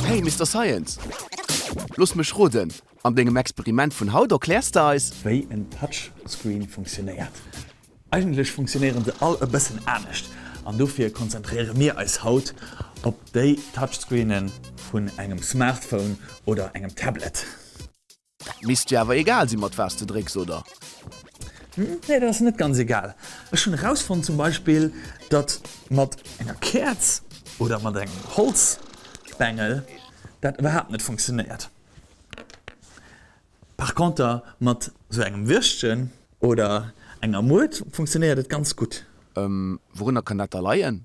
Hey Mister Science, looss mech roden, an dengem Experiment vun haut erkläers de eis. Wéi en Touchscreen funktionéiert. Eigentlech funktionéieren se all e bëssen anescht an dofir konzentréiere mir eis haut op déi Touchscreene vun engem Smartphone oder engem Tablet. Dat misst jo awer egal sinn mat wat s de drécks, oder? Nee, dat ass net ganz egal. Ech hunn erausfonnt zum Beispill, datt mat enger Käerz oder mat engem Holzbengel dat iwwerhaapt net funktionéiert. Par conter mat sou engem Würstchen oder enger Muert funktionéiert et ganz gutt. Wourunner kann dat da leien?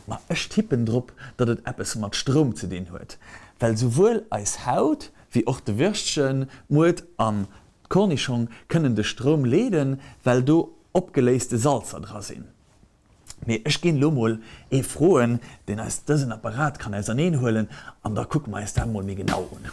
Ma ech tippen drop, datt et eppes mat Stroum ze dinn huet, well souwuel eis Haut wéi och de Würstchen, d'Muert an d'Kornischong kënnen de Stroum leeden, well do opgeléiste Salzer dra sinn. Mee ech ginn elo mol ee froen, deen eis dësen Apparat kann auserneen huelen an da kucke mer eis dat mol méi genau un.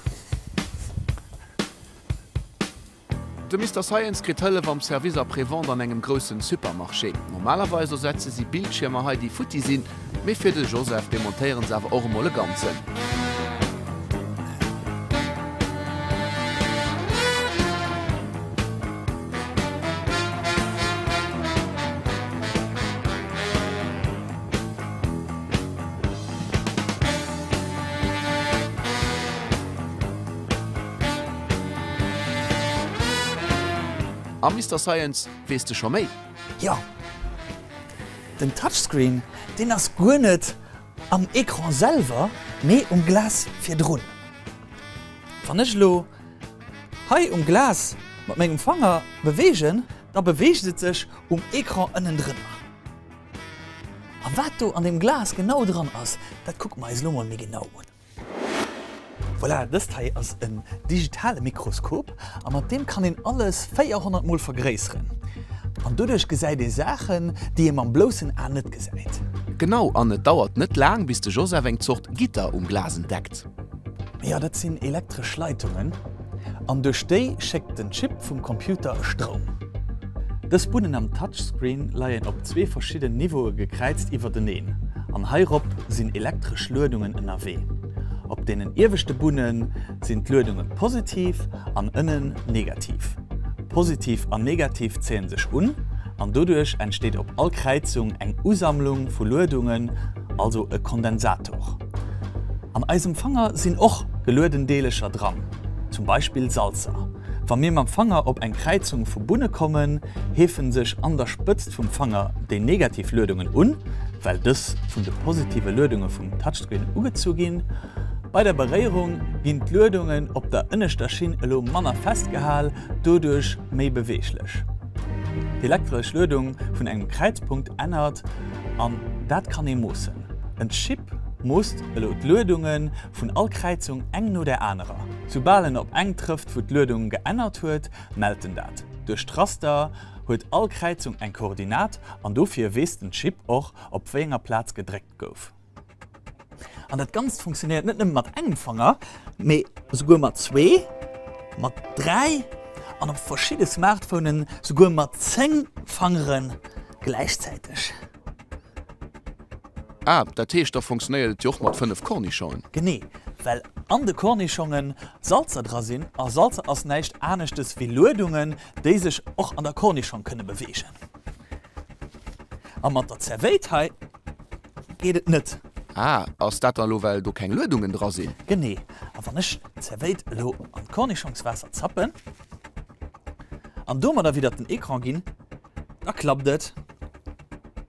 De Mister Science kritt Hëllef am Service après-vente an engem groussen Supermarché. Normalerweis ersetze si Bildschiermer hei, déi futti sinn, mee fir de Joseph demontéieren se awer och emol e ganzen. A Mister Science, weess de scho méi? Jo, den Touchscreen, deen ass guer net am Ecran selwer, mee um Glas virdrun. Wann ech elo hei um Glas mat mengem Fanger beweegen, da beweegt et sech um Ecran ënnendrënner. A wat do an deem Glas genau dran ass, dat kucke mer eis elo mol méi genau un. Voilà, dëst hei ass en digitale Mikroskop a mat deem kann een alles 400 mol vergréisseren. An doduerch gesäit ee Saachen, déi ee mam bloussen A net gesäit. Genau, an et dauert net laang, bis de Joseph eng Zort Gitter um Glas entdeckt. Jo, dat sinn elektresch Leitungen an duerch déi schéckt den Chip vum Computer Stroum. Dës Bunnen am Touchscreen leien op zwee verschidden Niveaue gekräizt iwwerteneen an heirop sinn elektresch Luedungen ënnerwee. Op deenen ieweschte Bunne sinn d'Luedunge positiv an ënnen negativ. Positiv an negativ zéien sech un an doduerch entsteet op all Kräizung eng Usammlung vu Luedungen, also e Kondensator. An eisem Fanger sinn och gelueden Deelecher dran, zum Beispill Salzer. Wa mir mam Fanger op eng Kräizung vu Bunne kommen, heefen sech an der Spëtzt vum Fanger déi negativ Luedungen un, well dës vun de positive Luedunge vum Touchscreen ugezu ginn. Bei der Beréierung ginn d'Luedungen op der ënneschter Schinn elo manner festgehal, doduerch méi beweeglech. D'elektresch Luedung vun engem Kräizpunkt ännert an dat kann ee moossen. En Chip moosst elo d'Luedunge vun all Kräizung eng no der anerer. Soubal en op eng trëfft wou d'Luedung geännert huet, mellt en dat. Duerch d'Raster huet all Kräizung eng Koordinat an dofir weess den Chip och op wéi enger Plaz gedréckt gouf. An dat Ganzt funktionéiert net nëmme mat engem Fanger, mee souguer mat zwee, mat 3 an op verschidde Smartphonen souguer mat 10 Fangere gläichzäiteg. Ah, dat heescht, da funktionéiert et jo och mat 5 Kornischongen? Genee, well an de Kornischonge Salzer dra sinn a Salzer ass näischt aneschtes wéi Luedungen, déi sech och an der Kornischong kënne beweegen. A mat der Zerwéit hei geet et net. Ah, ass dat dann elo well do keng Luedungen dra sinn? Genee, a wann ech d'Zerwéit elo an d'Kornischongswaasser zappen an domadder widder den Ecran ginn, da klappt et.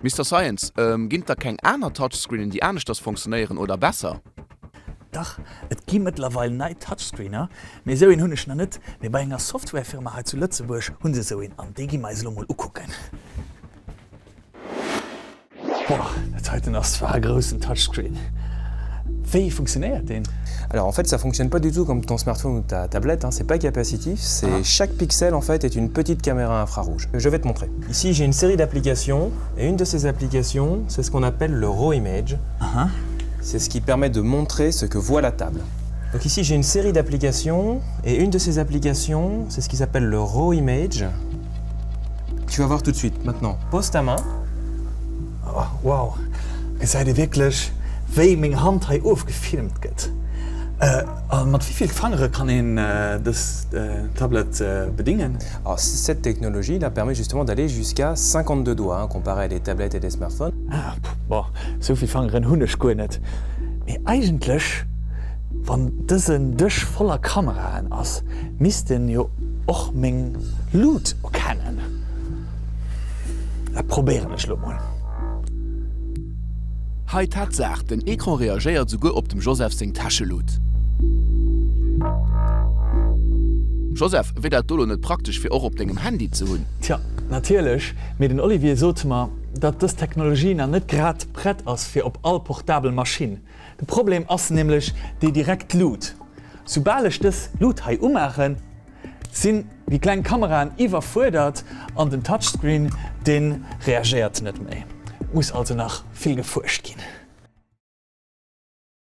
Mister Science, ginn et da keng aner Touchscreenen déi aneschters fonctionnéieren oder besser? Dach, et gi mëttlerweil nei Touchscreener, mee esou een hunn ech nach net. Mee bei enger Softwarefirma hei zu Lëtzebuerg hu se esou een an dee gi mer eis elo mol ukucken. Boah, dat heiten ass zwar e groussen Touchscreen. Wéi funktionéiert deen? Alors en fait ça fonctionne pas du tout comme ton smartphone ou ta tablette, hein, c'est pas capacitif, c'est ah. chaque pixel en fait est une petite caméra infrarouge. Je vais te montrer. Ici j'ai une série d'applications et une de ces applications c'est ce qu'on appelle le raw image. Uh -huh. C'est ce qui permet de montrer ce que voit la table. Donc ici j'ai une série d'applications et une de ces applications c'est ce qui s'appelle le raw image. Tu vas voir tout de suite maintenant. Pose ta main. Oh, wow, gesäit ee wierklech wéi meng Hand hei ofgefilmt gëtt. A mat wéi vill Fangere kann een dës Tablett bedingen? Alors cette technologie là permet justement d'aller jusqu'à 52 doigts, comparé à des tablettes et des smartphones. Ah bon, esou vill Fangeren hunn ech guer net. Mee eigentlech, wann dësen Dësch voller Kameraen ass, misst en jo och meng Lut erkennen. Dat probéieren ech lo mol. Hei Tatsaach, den Ecran reagéiert souguer op dem Joseph seng Täschelut. Joseph, wier dat do lo net praktesch fir och op dengem Handy ze hunn? Tja, natierlech, mee den Olivier sot mer, datt dës Technologie nach net grad prett ass fir op all portabel Maschinn. De Problem ass nämlech déi direkt Lut. Soubal ech dës Lut hei umaachen, sinn déi kleng Kameraen iwwerfuerdert an den Touchscreen, dee reagéiert net méi. Et muss also nach vill gefuerscht ginn.